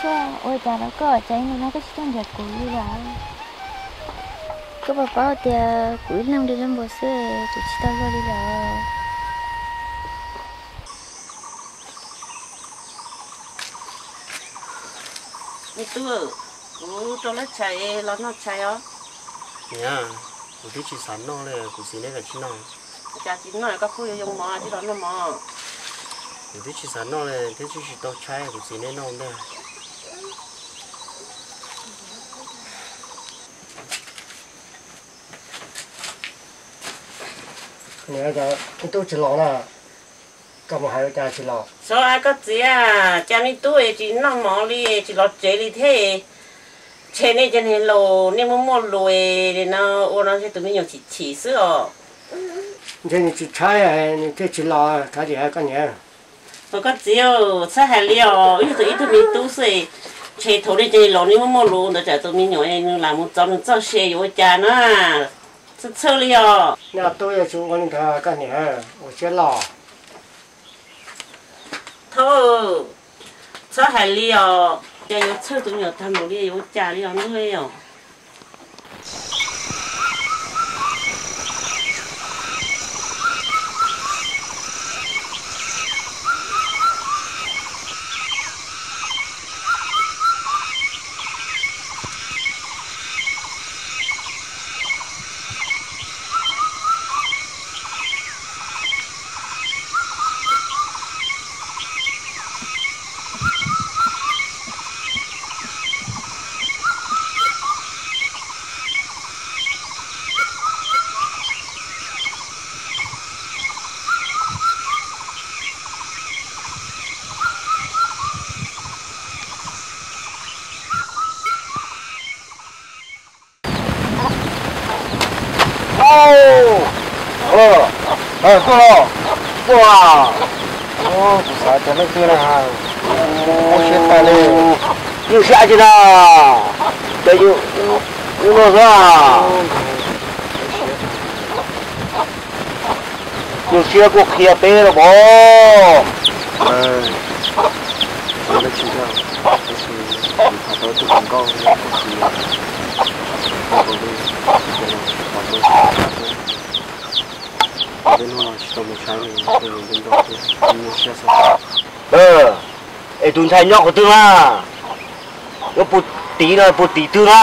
Ua cas rau koj, cas ib ntus no koj tsis tuaj nrhiav kuv li lawm? Koj puas paub tias kuv ib leeg li lub npua xwb, kuv tsis tau luag li lawm. Me tub, kuv rau lawv tshais los noj tshais os. Niam, kuv twb tsis xav noj li, kuv txiv neb kav tsij noj. Cas tsis noj, koj pheej yuav yoo mov tsis los noj mov? Kuv twb tsis xav noj li thiab tsis tau tshaib, kuv txiv neb noj ntag. Niam, cas me tub tsis los na? Koj mus hais ua cas tsis los? Xyov koj txiv, cas me tub tsis noj mov li, tsis los tsev li thiab. Ntshe nej cov niag laus nej muaj muaj lus no ua no ntshe tus me nyuam chim chim xwb os. Ntshe nws tsis tshaib nws thiaj tsis los, thov tsis hais koj niam. Ua koj txiv, txhob hais li os, wb yog tus ib tug me tub xwb. Ntshe thaum nej cov niag laus nej muaj muaj lus ntawd tsam tus me nyuam nws lam mus txov nws txoj sia yuav ua cas na. Txhawj txhawj li os. Noj tub yuav tsum ua li ntawd koj niam, ua siab loj. Thaum, txhob hais li os, cas yuav txhawj tus me nyuam tag npaum li, yuav ua cas li os ntuj os. Tuaj los, tuaj. Kuv xav tias leej twg na, muaj siab tas li. Yus siab tsis na, ces yus, yus no xwb. Yus siab kuj qhia peb los pov. Es tus ntxhais nyob qhov twg na? Nyob puag tim no puag tim twg na?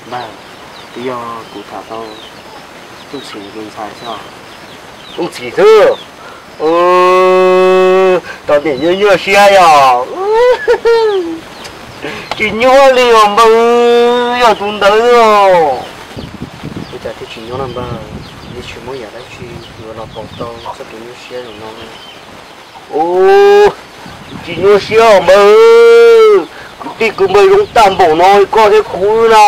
Npawg, twb yog kuv tham tau Txooj Txhim tus ntxhais xwb. Txooj Txhim xwb? Tau niam nyuaj nyuaj siab yog. Tsis nyuaj li os npawg, yog tus ntawd os. Ua cas thiaj tsis nyuaj na npawg? Yeej tsis muaj yam dab tsi yuav los pauv tau txoj kev nyuaj siab zoo no li. Tsis nyuaj siab os npawg, kwv tij kwv npawg zoo tag npaum no koj thiab kuv na,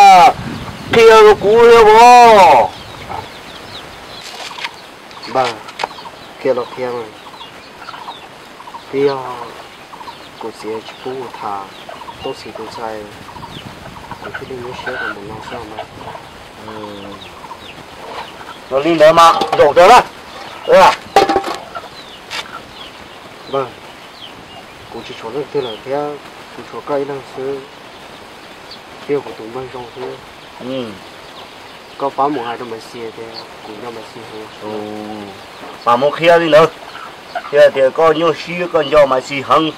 qhia rau kuv thiab os. Npawg, qhia los qhia mas, twb yog kuv txiv tsis pub kuv tham Txooj Txhim tus ntxhais, kuv thiaj li nyuaj siab tau mus no xwb mas. Yog li ntawd mas zaum rawv na. Npawg, kuv tsis tshuav leej twg lawm thiab, kuv tshuav koj ib leeg xwb, thiab yog kuv tus npawg zoo xwb. Koj pab mus hais rau Maiv Xis tias kuv nco Maiv Xis heev. Mas mus qhia li ntawd, qhia tias koj nyuaj siab koj nco Maiv Xis heev,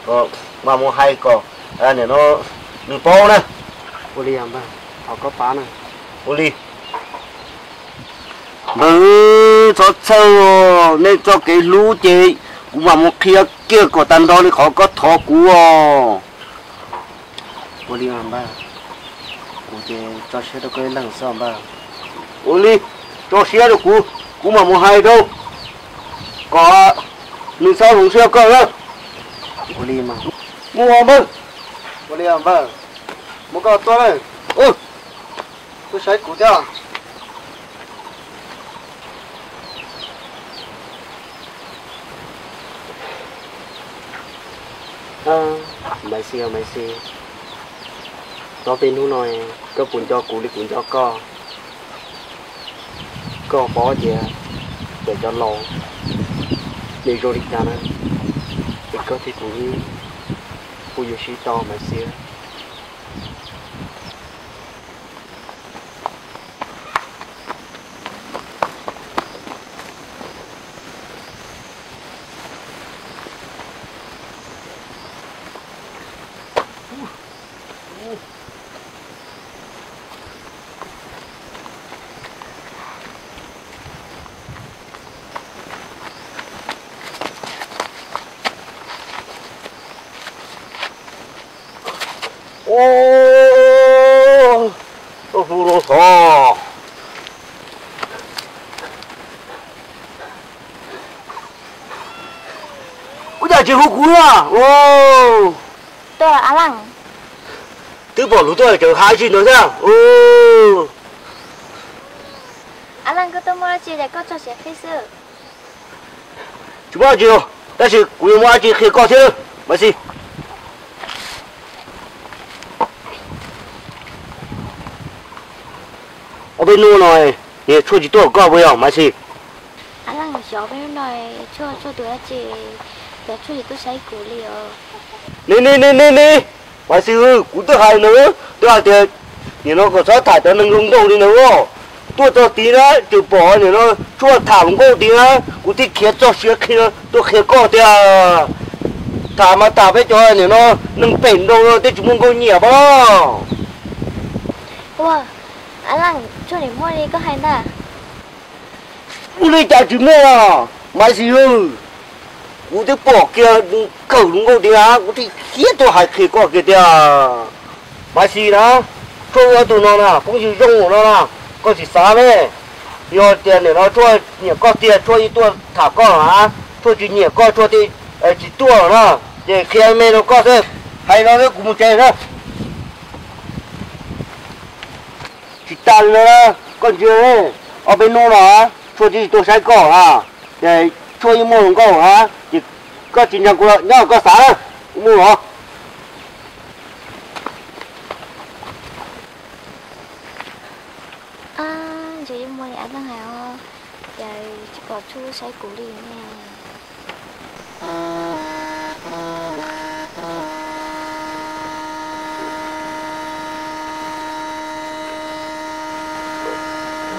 kom mas mus hais kom nim no nws paub na. Ua li os npawg, thov koj pab na. Ua li. Npawg, txhob txhawj, nej txoj kev hlub ces kuv mam mus qhia kiag kom tag nrho li qhov koj thov kuv os. Ua li os npawg, kuv ces tso siab rau koj ib leeg xwb os npawg. Ua li, tso siab rau kuv, kuv mam mus hais rau kom nws txhob hloov siab koj na. Ua li mas. Mus os npawg. Ua li os npawg, mus koj tuaj na. Tuaj saib kuv thiab. Maiv Xis, Maiv Xis, tau tej hnub no koj puas nco kuv li kuv nco koj? Koj paub tias peb cov laus nws zoo li cas na, es koj thiab kuv wb Kuv yuav siv tau Maiv Xis. Ub, hu los thov. Ua cas tsis hu kuv na? Ub, twb pom lus tuaj tseem hais tsis ntawd thiab. Ub, tsis muaj dab tsi, tab sis kuv yuav muaj dab tsi qhia koj thiab, Maiv Xis. Ob peb hnub no niag Tshuaj tsis tuaj koj puas yog Maiv Xis? Ni ni ni ni, Maiv Xis, kuv twb hais nws, twb hais tias nim no kom txhob tham cov neeg zoo nkauj li ntawd os. Tuaj txog tid na, tseem pom nim no Tshuaj tham hluas nkauj tid na, kuv thiaj khiav txog siav qhi no tuaj qhia koj tiag. Tham mas tham peb cov nim no neeg pem nraud twb tsis muaj nkauj nyiam pab. Ua, Tshuaj nim muaj li koj hais ntag. Ua li cas tsis muaj, Maiv Xis, kuv twb pom kiag khawm hluas nkauj tid na, kuv thiaj khiav tuaj hais qhia koj kiag tiag. Maiv Xis na, Tshuaj ua tus no na phooj ywg zoo no na, koj tsis xav ne. Yog tias nim no Tshuaj nyiam koj tiag Tshuaj yeej tuaj tham koj na, Tshuaj tsis nyiam koj Tshuaj thiaj tsis tuaj na. Ces qhia me rau koj xwb, hais no xwb kuv mus tsev na. Tsis tas li no na, koj ntsia, ob peb hnub no Tshuaj twb tsis tuaj saib koj na, ces Tshuaj yeej muaj hluas nkauj na, ces koj tsis ntseeg kuv los nyob koj xav na, kuv mus os. Ntshe yeej muaj li Ab Leej hais os, ces tsis pom Tshuaj saib kuv li ne.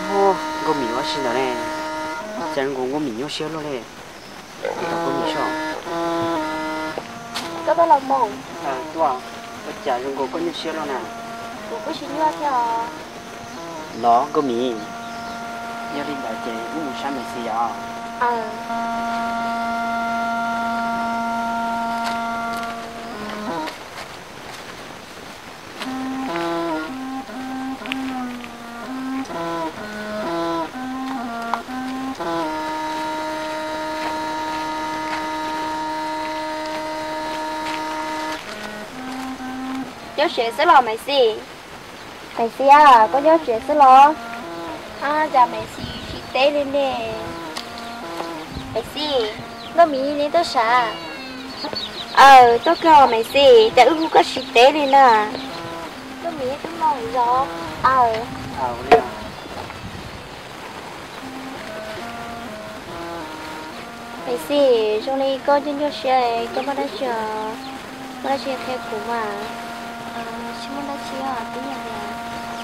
Nkauj Mim ua si ntawd ne, cas zoo nkaus Nkauj Mim nyuaj siab luaj li. Koj tuaj los mus. Tuaj, ua cas zoo nkaus koj nyuaj siab luaj na? Kuv kuj tsis nyuaj thiab os. Los Nkauj Mim, yog li ntawd ces wb mus saib Maiv Xis os. Nyob tsev xwb los Maiv Xis? Maiv Xis, koj nyob tsev xwb los? Cas Maiv Xis tsis teb li ne? Maiv Xis, Nkauj Mim neb tuaj sav? Aw, tuaj kawg Maiv Xis, cas wb hu koj tsis teb li na? Nkauj Mim twb mus zov. Aw. Maiv Xis, zoo li koj nyuaj nyuaj siab, koj muaj dab tsi, muaj dab tsi qhia kuv mas. Tsis muaj dab tsi os, twb yog tias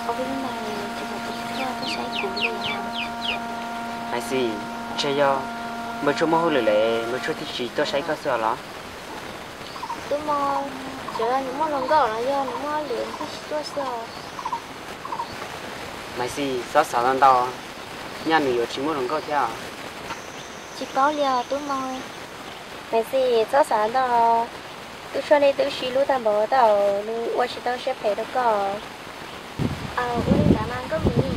ob peb hnub no ces kuv tsis tuaj tuaj saib kuv li. Maiv Xis, ntshe yog npawg Tshuaj muaj hauj lwm lawm npawg Tshuaj thiaj tsis tuaj saib koj xwb os los? Tub Moo, xyov nws muaj hluas nkauj los yog nws muaj hauj lwm thiaj tsis tuaj xwb os. Maiv Xis, txhob xav ntau ntau, nyaj nws yuav tsis muaj hluas nkauj thiab. Tsis paub li os Tub Moo. Maiv Xis, txhob xav ntau, Tub Tshuaj nej twb sib hlub tag npaum tab nws ua tsis tau siab phem rau koj. Ua li ntawd mas Nkauj Mim.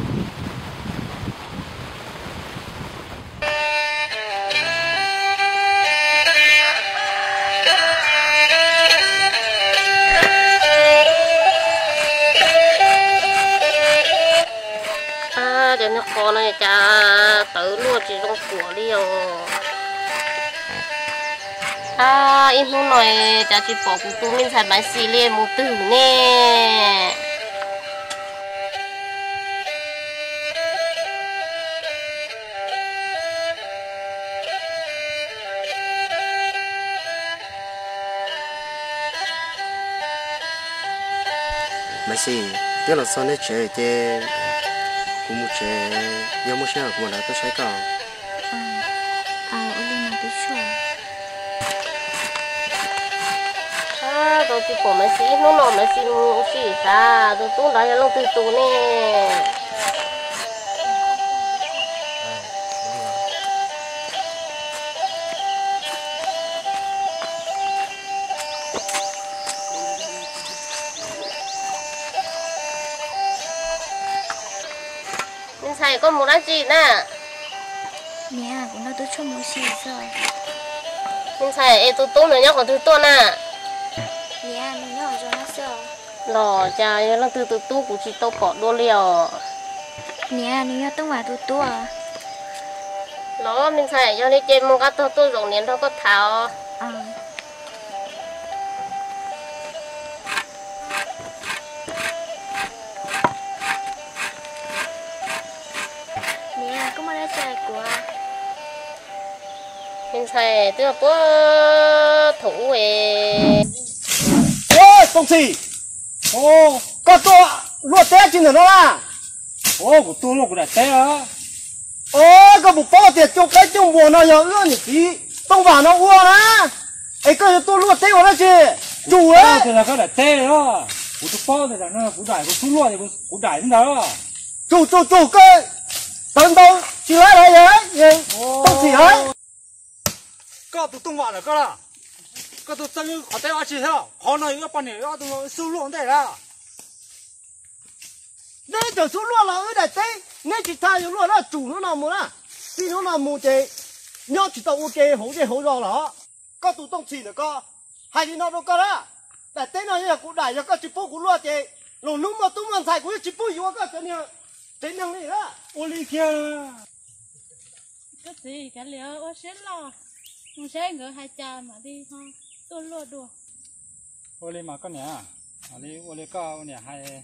Cov niag qos no cas tawv luaj tsis zoo kuam li os. Ab, ib hnub no cas tsis pom kuv tus me ntxhais Maiv Xis li mus twg ne? Maiv Xis, twb los txog nej tsev ces kuv mus tsev, yog muaj sij hawm kuv mam li tuaj saib koj. Ua li mas tub Tshuaj. Tau tsis pom Maiv Xis ib hnub no, Maiv Xis mus ua si xav tus tub ntawd yog leej twg tus ne. Me ntxhais, koj mus dab tsi na? Niam, kuv nrog tub Tshuaj mus ua si xwb. Me ntxhais, es tus tub ntawd nyob qhov twg tuaj na? Niam, nws nyob hauv zos no xwb. Los cas yog leej twg tus tub kuv tsis tau pom dua li os? Niam, nws yog Tooj Vam tus tub. Los me ntxhais, yog li ces mus nqa tog tuaj zaum niam nrog koj tham os. Niam, koj muaj dab tsi hais kuv? Me ntxhais, twb yog puag thaum ub es. Tooj Txhim, koj tuaj luaj teb tsi ntawm no na? Kuv tuaj luaj kuv daim teb os. Koj puas paub tias cov qaib cov npua no yog wb niam txiv Tooj Vam no ua na? Es koj yuav tuaj luaj teb ua dab tsi? Tsum, koj daim teb os. Kuv twb paub tias kuv daim, kuv xub luaj, kuv daim ntawd. Tsum tsum tsum, koj tawv ntau tsis laib lawm. Tooj Txhim, koj tus Tooj Vam lawm koj na, koj tuaj txeeb qhov teb dab tsi thiab? Qhov no yog wb poj niam wb ob tug xub luaj ntej lawm. Neb txawm xub luaj los wb daim teb neb tsis txhob yuav luaj na. Tsum, hnub no mus na, txij hnub no mus ces nyob tsis tau ua ke hauv zej hauv zos lawm. Koj tus Tooj Txhim ntawm koj, hais li no rau koj na, daim teb no yog kuv daim, yog koj tsis pub kuv luaj ces lwm hnub muaj tub muaj ntxhais kuv yeej tsis pub yuav koj cov niag tsev neeg li na. Ua li kiag. Koj txiv, kav liam, ua siab loj, mus saib nkawd hais cas mam li ho tuaj luaj dua. Ua li mas koj niam, li ua li koj ua niam hais,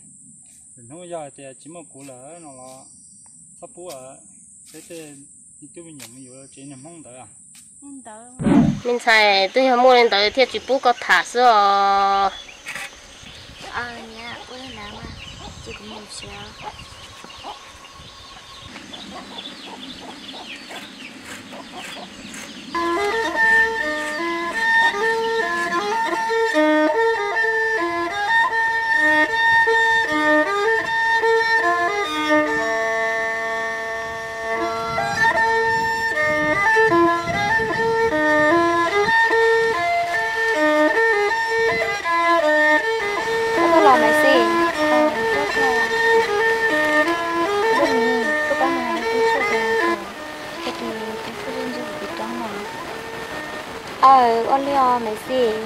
lwm hnub yog tias tsis muaj kuv lawm no los txhob pub, peb tej me tub me nyuam mus yuav tsev niag Hmoob ntawd. Me ntxhais, twb yog muaj li ntawd thiaj tsis pub koj tham xwb os. Koj tuaj los Maiv Xis? Koj pab mus hais tub Tshuaj tias kom, tub Tshuaj ntsis kuv tus roob no. Aw, ua li os Maiv Xis.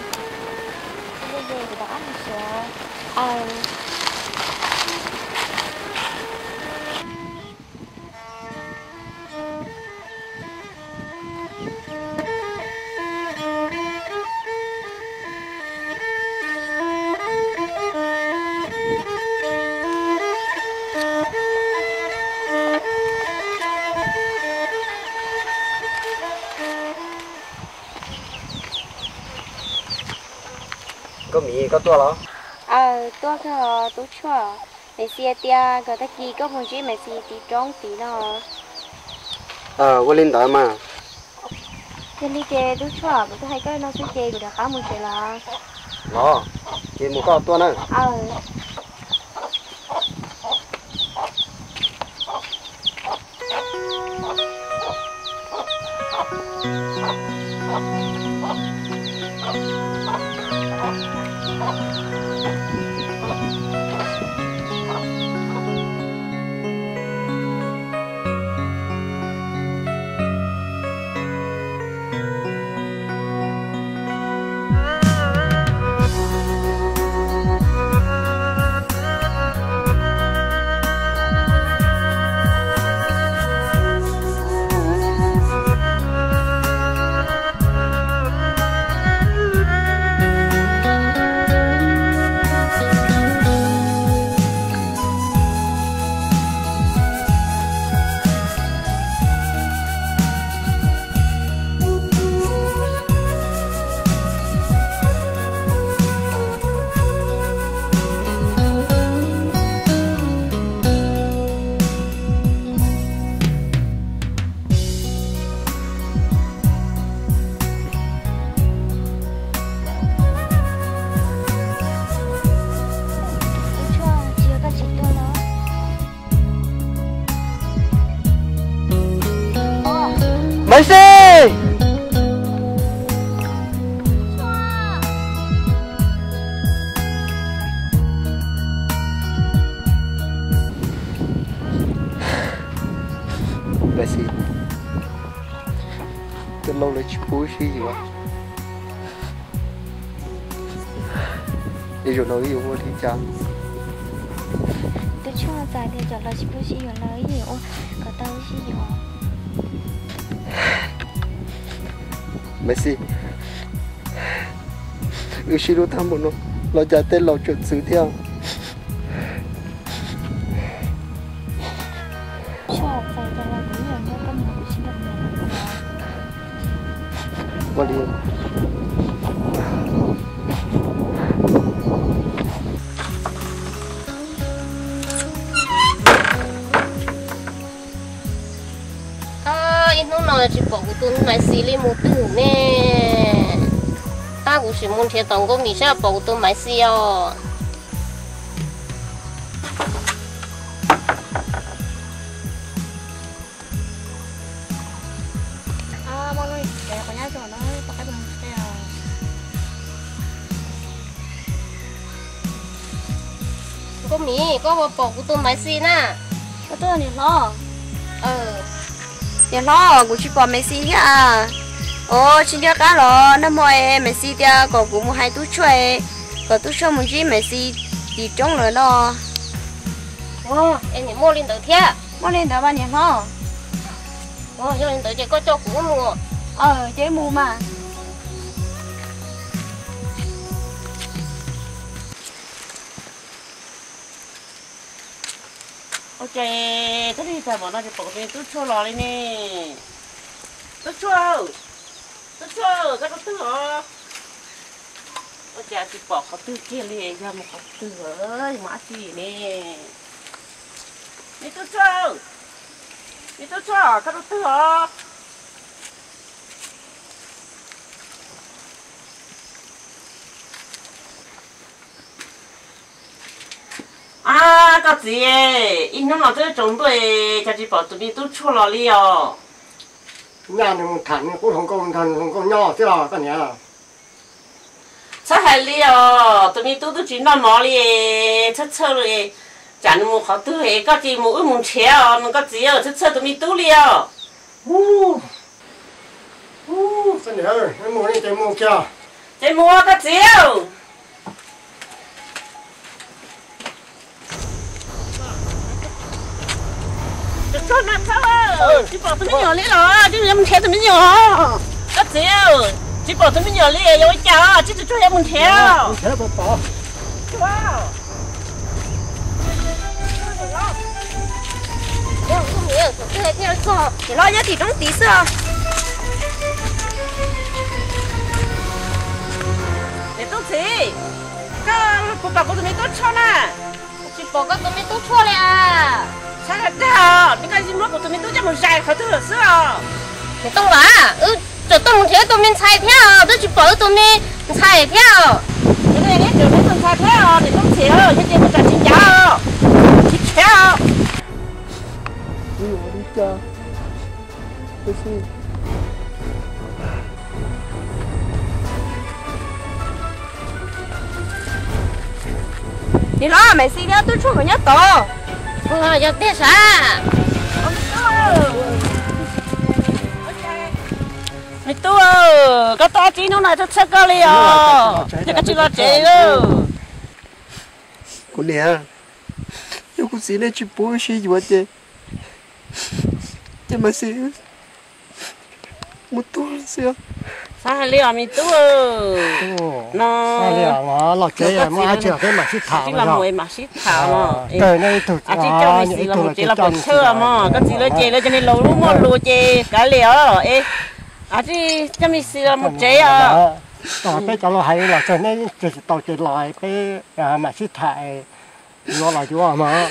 Aw. Nkauj Mim, koj tuaj los? Aw, tuaj kawg os tub Tshuaj. Maiv Xis tias kom tag kis koj mus ntsib Maiv Xis tim roob tid no. Ua li ntawd mas. Yog li ces tub Tshuaj, kuv twb hais koj no xwb ces kuv rov qab mus tsev los. Los, ces mus koj tuaj na. Xis, cov laus lawv tsis pub wb sib yuav, es zaum no wb yuav ua li cas? Tus Tshuaj txawm tias cov laus tsis pub sib yuav los wb yuav ua kom tau wb sib yuav. Maiv Xis, wb sib hlub tag npaum no los cas tej laus tseem txwv thiab. Ua li. Ib hnub no tsis pom kuv tus Maiv Xis li mus twg ne. Tab kuv sim mus nrhiav tom Nkauj Mim saib pom kuv tus Maiv Xis os. Nkauj Mim, koj puas pom kuv tus Maiv Xis na? Niam hlob, niam hlob, kuv tsis pom Maiv Xis thiab. Os, tsis nco qab los nag hmo es Maiv Xis tias kom kuv mus hais Tub Tshuaj, kom Tub Tshuaj mus ntsib Maiv Xis tim roob lawm no. Es nim muaj li ntawd thiab? Muaj li ntawd mas niam hlob. Yog li ntawd ces koj coj kuv mus. Ces mus mas. Ua cas tag li tag npaum no tsis pom kuv tus me Tub Tshuaj los li ne? Tub Tshuaj, Tub Tshuaj, koj qhov twg os? Ua cas tsis pom qhov twg kiag li, yog mus qhov twg, mus dab tsi ne? Me Tub Tshuaj, me Tub Tshuaj, koj qhov twg os? Ab, koj txiv, ib hnub no twb tsaus ntuj cas tsis pom tus me Tub Tshuaj los li os? Nyaj nws mus tham nws qub hluas nkauj nrog nws hluas nkauj nyob xwb os koj niam. Txhob hais li os, tus me tub twb tsis noj mov li, txhawj txhawj li, tsam nws mus qhov twg es koj cia mus wb mus nrhiav os koj txiv, txhawj txhawj tus me tub li os. Mus li ces mus kiag. Ces mus koj txiv. Tsis pom tus me nyuam li los, twb yuav mus nrhiav tus me nyuam. Koj txiv, tsis pom tus me nyuam li, yuav ua cas, tsis tsuag yuav mus nrhiav. Los nyob tim roob tid xwb. Niam tub txiv, koj puas pom kuv tus me tub tshuaj na? Tsis pom koj tus me tub tshuaj li as. Saib dag, nws koj muab kuv tus me tub coj mus zais qhov twg lawm xwb os. Niam Tooj Vam, wb tseem tuaj mus nrhiav wb tus me ntxhais thiab os, twb tsis pom wb tus me ntxhais thiab os. Neb tseem neb tus ntxhais thiab os, niam tub txiv, yog ces kuv tsam tsis ncav os, tsis khiav os. Nim los Maiv Xis thiab tub tshuaj nkawd nyob tod. Yog tiag sav? Me tub, koj tuaj txij hnub no txhawj txhawj koj li os, yog koj tsis los tsev li. Kuv niam, yog kuv txiv nej tsis pub wb sib yuav ces, ces Maiv Xis mus tu xwb. Xav hais li os me tub. No, los tsev, muaj dab tsi los peb mam sib tham, mam sib tham no. Tsis coj Maiv Xis los mus tsev los pom txhawj mog, koj txiv lawv ces lawv cov niag laus lub muaj lus ces kav liam os. Tsis coj Maiv Xis los mus tsev os. Peb cov laus hais los txog neb tsis tau ces los peb mam sib tham, yuav los yuav mog.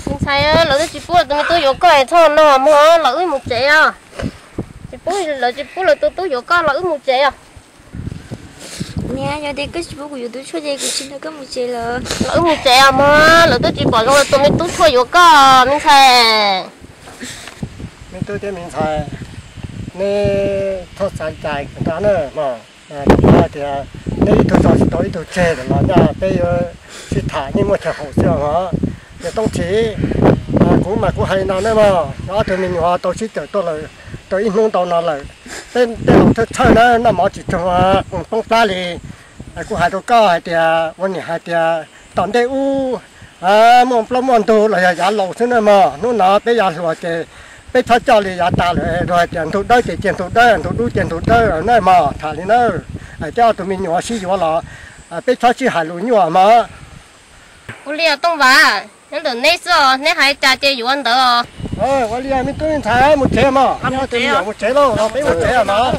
Ntxhais, lawv twb tsis pub tus me tub yuav koj, txhob no mog, los wb mus tsev os. Tsis pub, lawv tsis pub lawv tus tub yuav koj, los wb mus tsev os. Niam, yog tias koj tsis pub kuv yuav tub tshuaj ces kuv tsis nrog koj mus tsev lawm. Los wb mus tsev os mog, lawv twb tsis pom zoo lawv tus me tub tshuaj yuav koj me ntxhais. Me tub thiab me ntxhais, neb txhob xav cai nrog na mog. Tias neb ib tug tso tsis tau ib tug tseg lawm los nyaj peb yuav sib tham yeej muaj chaw haum xwb os. Niam Tooj Txhim, Kuv mas kuv hais no na mog, ob tug me nyuam tau sib cawm tuaj lawm tau ib hnub ntau no lawm. Peb tej laus txhawj txhawj na, noj mov tsis tsaug, poob plab li. Kuv hais rau koj hais tias ua niam hais tias tom ntej ub muaj plaub muaj ntug los yog yav laus xwb na mog. Hnub no peb yav hluas ces peb txhob coj li yav tas lawm, luag hais tias ntug dawb ces cia ntug dawb, ntug dub cia ntug dawb na mog. Tham li na, hais thiab ob tug me nyuam sib yuav los peb txhob sib hais lus nyuaj mog. Ua li os Tooj Vas, nyob ntawm neb xwb os, neb hais cas ces yuav ntawd os. Ua li me tub me ntxhais, mus tsev mog, mus tsev lauj, peb mus tsev mog.